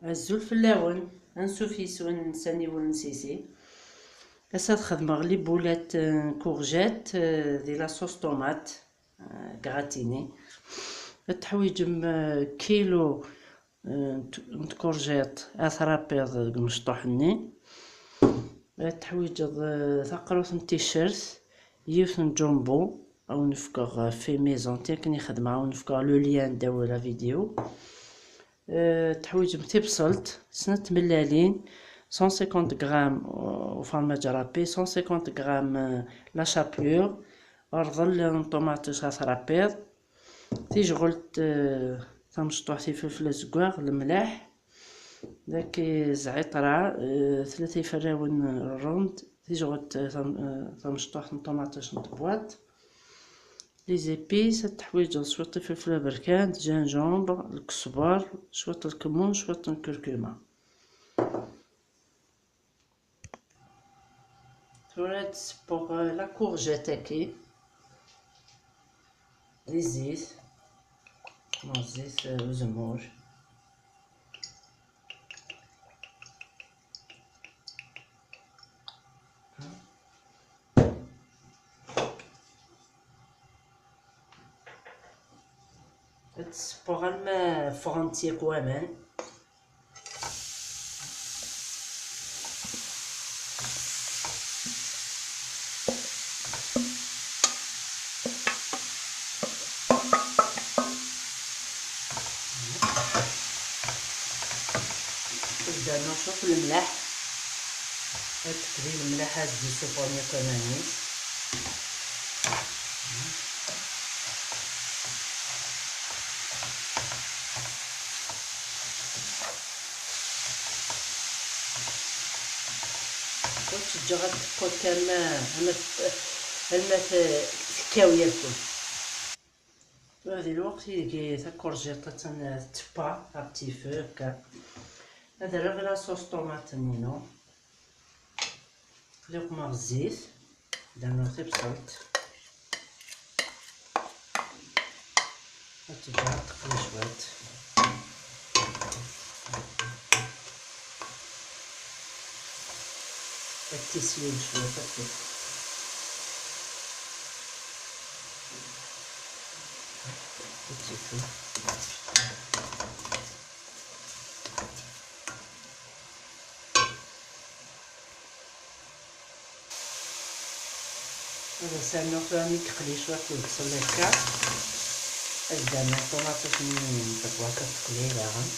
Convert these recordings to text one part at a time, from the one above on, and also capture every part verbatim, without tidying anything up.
Azul fell-awen, ansuf yes-wen s aniwel n Sisi. Ass-a ad xedmeɣ les boulettes n courgette, euh, di la sauce tomate, euh, gratinée. Ad teḥwiǧem, euh, kilo, euh, n t-, n tkurjiṭ ad trapiḍ deg umecṭuḥ-nni. Ad teḥwiǧeḍ, euh, taqrut n ticcert, yiwet n jumbo, ad wen-fkeɣ, euh, fait maison, akken i xedmeɣ, ad wen-fkeɣ le lien ddaw la vidéo. Euh, teḥwiǧem tibṣelt, snat tmellalin, cent cinquante grammes, euh, ufermaj râpé, cent cinquante grammes, euh, la chapelure, rḍel n ṭumaṭic ad trapiḍ, tijɣelt, euh, tamecṭuḥt, ifelfel azeggaɣ, lemleḥ, daki zɛiṭra, euh, tlata iferrawen rond, tijɣelt, euh, tam-, euh, tamecṭuḥt n ṭumaṭic n tebwaṭ. Les épices, ad teḥwiǧeḍ cwiṭ ifelfel aberkan, gingembre, lkesber, cwiṭ lkemmun, cwiṭ n kurkuma. Tura ad d-ssewweɣ, euh, la courgette-agi. Di zzit. Neɣ zzit, euh, uzemmur. Ad tt-ssewweɣ alma ffɣent yakk waman. Tebda ncuq lemlaḥ. Ad tekdi lemlaḥ, ad d-isuffeɣ yakk aman-is. Ur tt-ǧǧeɣ ad tekkaw kan, ama, ama t-, alma t-, tekkaw yakk. Tura di lweqt ideg takurjiṭ attan tettebba, ɣef tifekka, ad rreɣ la sauce tomate-nni-inu. Liqma ɣer zzit, dernu tibṣelt. Ad teǧǧeɣ ad teqli cwiṭ. Ad tisyul cwiṭ akka. Ad tifel. Ad as-rnuɣ tura mi yeqli cwiṭ lebṣel akka. Ad d-rnuɣ ṭumaṭic-nni n tebwaṭ ad teqli daɣen.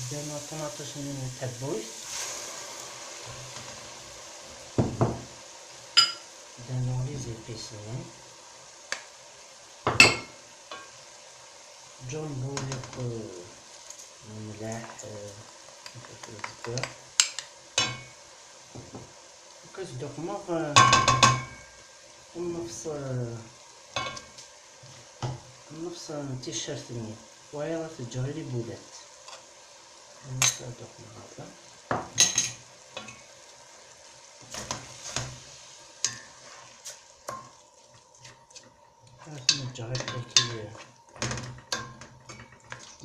Zdan ṭumaṭic-nni n tḥebbuyt. Zdan les épices-nni. Jumbo yakk, eh, mlaḥ, eh, akka zduqmeɣ, eh, nnefṣ, eh, nnefṣ n ticcert-nni, wayeḍ ad t-ǧǧeɣ i les boulettes. Nnefṣ ad duqmeɣ akka. Ad ten-ǧǧeɣ akka.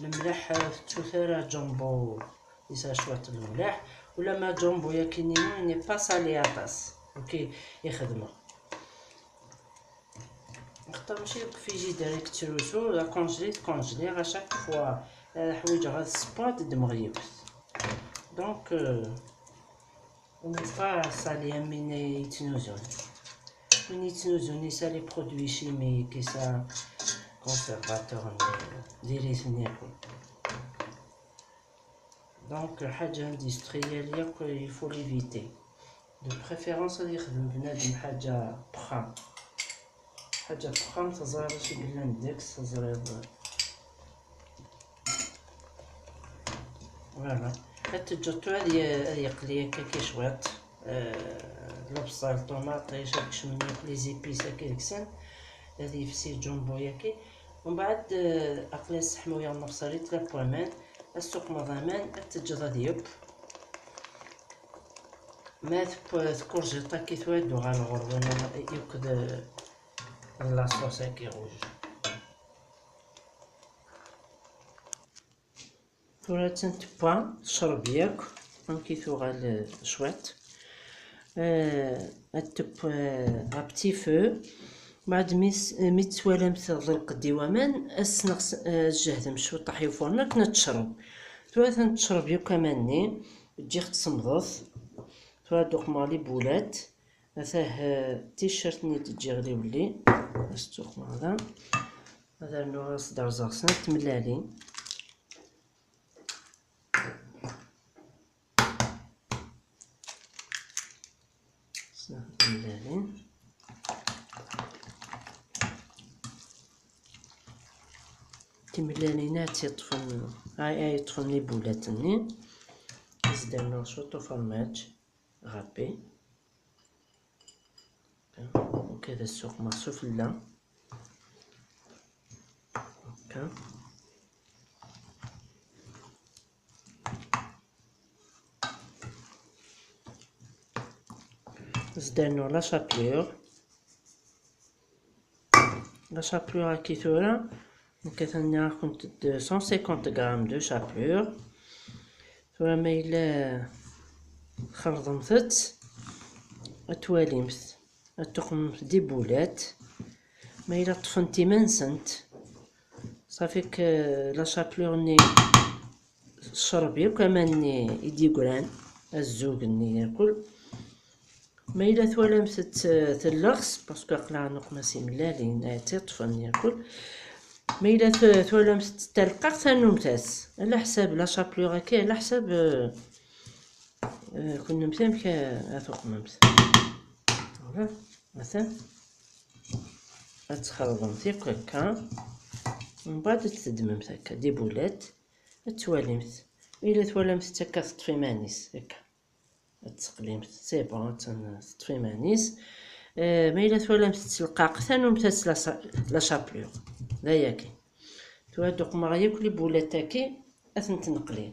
Lemlaḥ, ur tettut ara jumbo yesɛa cwiṭ n lemlaḥ, ulamma jumbo yakkin-inu n'est pas salé aṭas. Ok, i xedmeɣ. Axaṭer mačči deg frigidaire i yettrusu, la congelé, tcongelé, à chaque fois, euh, ḥwiǧeɣ ad ssewweɣ, ad ddmeɣ yiwet. Donc, euh, On n'est pas salé am win yettnuzun. Win yettnuzun yesɛa les produits chimiques, yesɛa conservateur, diri-ten yakk. Donc, lḥaǧa industrielle yakk, il faut l'éviter. De préférence, ad yexdem bnadem ḥaǧa n uxxam. Ḥaǧa n uxxam, teẓriḍ acu yellan deg-s, teẓriḍ. Voilà. Ad teǧǧeḍ tura ad ye-, ad yeqli akka kan cwiṭ. Eh, lebṣel, ṭumaṭic, ad kecmen yakk les épices akka deg-sen. Ad yefsi jumbo yaki. Umbeɛd, eh, aql-i sseḥmuyeɣ lebṣel-agi la poêle. Ad ssuqmeḍ aman, ad teǧǧeḍ ad yeww. Ma teww-, tkurjiṭ-agi tura ad d-tuɣal ɣur-wen yakk d, d la sauce-agi rouge. Tura attan tewwa, tecreb yakk, amek i tuɣal, eh, cwiṭ. Eh, ad teww, eh, à petit feu. Mbeɛd mi s-, mi tt-twalam teḍleq-d i waman, ad s-neɣs-, eh, ad tjehdem cwiṭ i ufuṛn akken ad tecreb. Tura attan tecreb yakk aman-nni, ǧǧiɣ-tt semḍet. Tura ad d-uqmeɣ les boulettes. Atah, eh, t-shirt-nni d-ǧǧiɣ d iwelli. Ad s-tt-uqmeɣ da. Ad rnuɣ ad s-d-rẓeɣ snat tmellalin. Snat tmellalin. Timellalin ad tt-yeṭṭfen, ay, ay yeṭṭfen les boulettes-nni. Ad s-d-rnuɣ cwiṭ ufermaǧ râpé. Ok, ad ssuqmeɣ sufella. Ok. Ad s-d-rnuɣ la chapelure. La chapelure-agi tura, nekk atan nniɣ-akent-d cent cinquante grammes de chapelure. Tura ma yella txelḍemt-tt, ad twalimt, ad tuqmemt des boulettes. Ma yella ṭṭfent iman-nsent, ṣafi que la chapelure-nni tecreb yakk aman-nni i d-yeggran, azzug-nni yakk. Ma yella twalamt-tt telleɣs, parce que aql-aɣ nuqem-as imellalin, ay tt-iṭṭfen yakk. Ma yella t-, twalamt-tt talqaɣ, tannumt-as. Ala ḥsab la chapelure-agi, ala ḥsab, euh, euh, kunemti amek, euh, ad tuqmemt. Voilà, atan. Ad txelḍemt yakk akka. Mbeɛd ad teddmemt akka des boulettes, ad twalimt. Ma yella twalamt-tt akka teṭṭef iman-is, akka. Ad teqlimt, c'est bon, attan teṭṭef iman-is. Eh, ma yella twalamt-tt telqaq, tannumt-as la sa-, la chapelure. D ayagi. Tura ad uqmeɣ yakk les boulettes-agi, ad tent-neqli.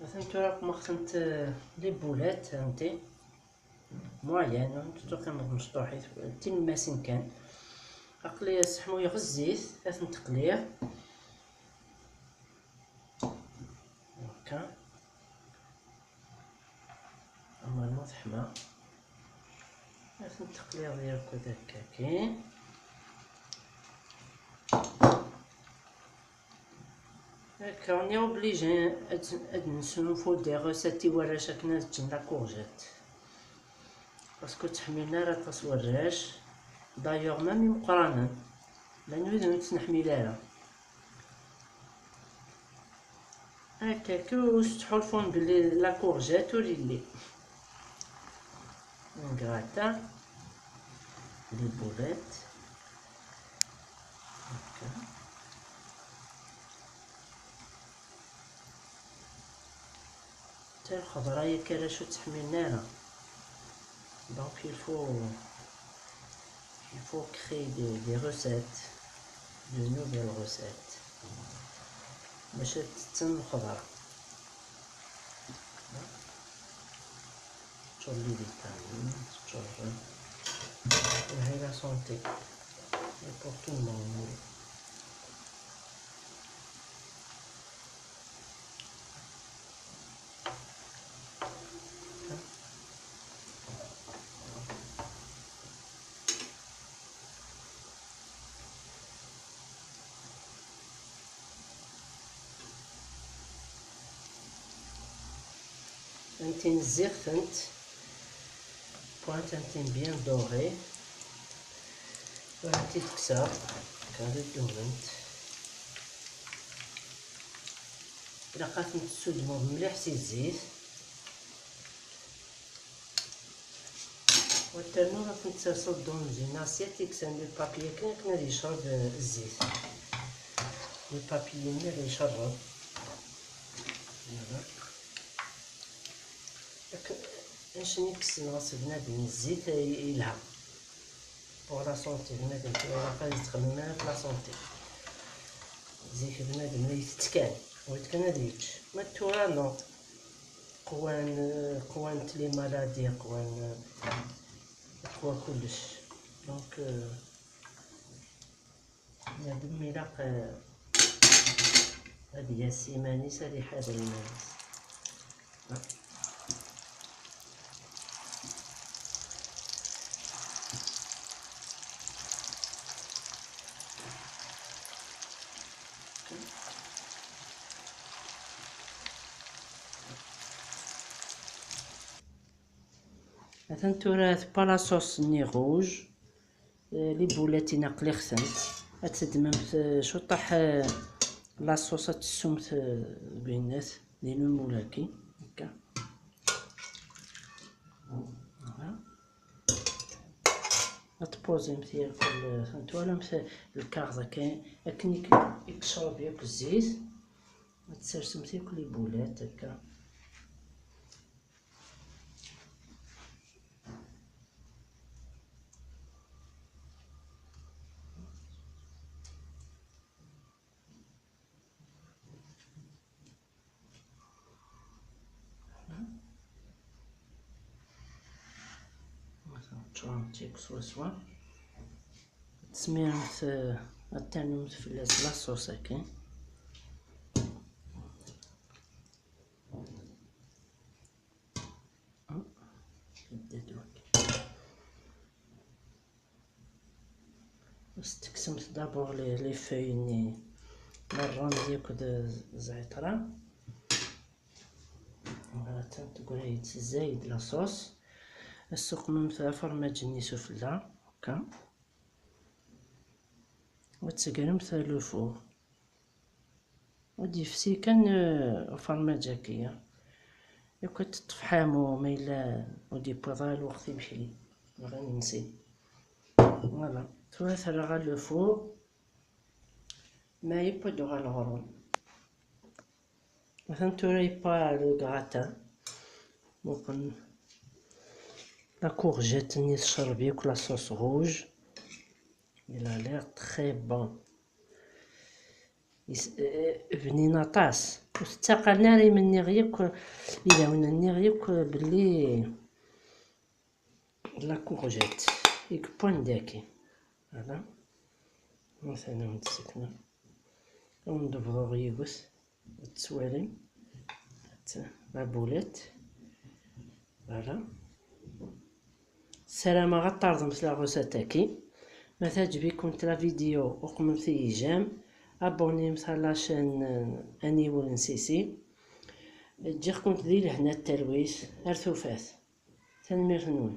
Atan tura uqmeɣ-tent, eh, les boulettes, anti. Moyenne, ur tettqimeḍ mecṭuḥit, d tilemmasin kan. Aql-i sseḥmuyeɣ zzit, ad tent-qliɣ. Akka. Normalement teḥma. Ad tent-teqliḍ yakk d akka kan. Akka, on est obligé ad, ad nesnulfu des recettes i warrac akken ad ččen la courgette. Parce que ur ttḥemmilen ara aṭas warrac. D'ailleurs, même imeqqranen, llan wid ur ttneḥmil ara. Akka, ur tettḥulfun belli la courgette ur yelli. Ngrata les boulettes. Akka. Ta lxeḍra yakk arrac ur ttḥemmilen ara. Donc il faut, il faut créer des, des recettes, de nouvelles recettes. Bac ad tetten lxeḍra. Teččur les vitamines, teččur, euh, la santé. Et pour tout le monde. Antin ziɣ-tent. Pointe antin bien doré. Tura ad t-id-kkseɣ. Kan ad ddumment. Ilaq ad tent-tessudmeḍ mliḥ si zzit. Wa ternu ad tent-terseḍ dans une assiette, iksan le papier kan akken ad yecreb, eh, zzit. Le papier-nni ad yecreb. Cni kksen ɣas bnadem zzit yelha. Pour la santé, bnadem tura ilaq ad yettxemmim ara ɣef la santé. Zik bnadem la itett kan, yewwi-d kan ad yečč. Ma tura non. Qwan, qwant les maladies, qwan, qwa kullec. Donc, euh, bnadem ilaq, euh, ad yas iman-is, ad iḥader iman-is. Atan tura tewwa la sauce-nni rouge. Eh, les boulettes-nni aql-i xsent. Ad teddmemt, eh, cuṭaḥ, eh, la sauce, ad tessumt, eh, deg winnet, di le moule-agi, akka. Voilà. Ad tpuzimt yakk, eh, twalamt, eh, lkaɣeḍ akka, akken i k-, i yecreb yakk zzit. Ad tsersemt yakk les boulettes, akka. Ččurent yakk swaswa. Tesmiremt, eh, ad ternumt fell-as la sauce-agi. Testeksemt d'abord les, les feuilles-nni n ṛṛemz akked zɛitra. Atan teggra-yi-d zzayed la sauce. Tessuqmemt afermaǧ-nni sufella, akka. Ad tegremt le four. Ad d-yefsi kan, eh, ufermaǧ-agi. Yakk ad teṭṭef ḥamu, ma yella ur d-yewwiḍ ara lweqt imekli, neɣ imensi. Voilà. Tura terra ɣer le four, ma yewwi-d uɣal ɣur-wen. Atan tura yewwa le gratin. Muqel la courgette-nni tecreb yakk la sauce rouge. Il a l'air très bon. Is-, eh, bnin aṭas. Ur tettaqalen ara imi nniɣ yakk, idawen nniɣ yakk belli la courgette i yewwan daki. Voilà. مثلا ونتسكنا ونضبطو غيبس. Tettwalim, la boulette. Voilà. Ssarameɣ ad terẓem s la recette-agi. Ma teɛǧeb-ikent la vidéo, uqmemt-iyi j'aime, abonnemt à la chaîne, euh, Aniwel n Sisi. Ǧǧiɣ-kent di lehna d talwit. Ar tufat. Tanemmirt-nwen.